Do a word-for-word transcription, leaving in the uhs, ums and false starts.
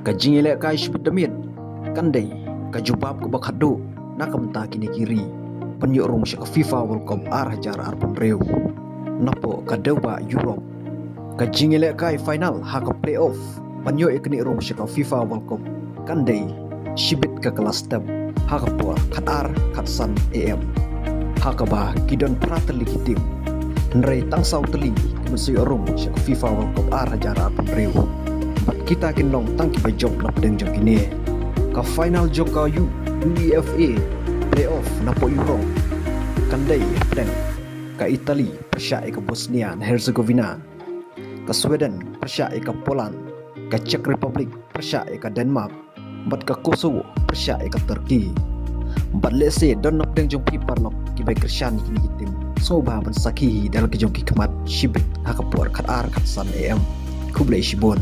Ka jingïalehkai shibit da miet kan dei ka jubab kaba khatduh na ka bynta kine ki ri ban ïoh rung sha ka FIFA World Cup ar hajar arphew hynriew. Napoh ka dewbah Europe, ka jingïalehkai final ha ka playoff ban ïoh ïaknieh rung sha ka FIFA World Cup kan dei shibit ka kylla step ha ka por khatar khatsan A M, ha kaba ki don phra tylli ki tim, hynrei tang saw tylli ki ban sa ïoh rung sha ka FIFA World Cup ar hajar arphew hynriew. Bad kita kin long tang kiba jop na pdeng jong kine. Ka final jong ka U-, UEFA playoff napoh Europe kan dei hapdeng ka Italy pyrshah ïa ka Bosnia and Herzegovina, ka Sweden pyrshah ïa ka Poland, ka Czech Republic pyrshah ïa ka Denmark, bad ka Kosovo pyrshah ïa ka Turkey. Bad lehse don na pdeng jong phi paralok kiba kyrshan ïa kine ki tim, sngewbha ban sakhi hi da la ki jong ki khmat shibit ha ka por khatar khatsan A M. Khublei shibun.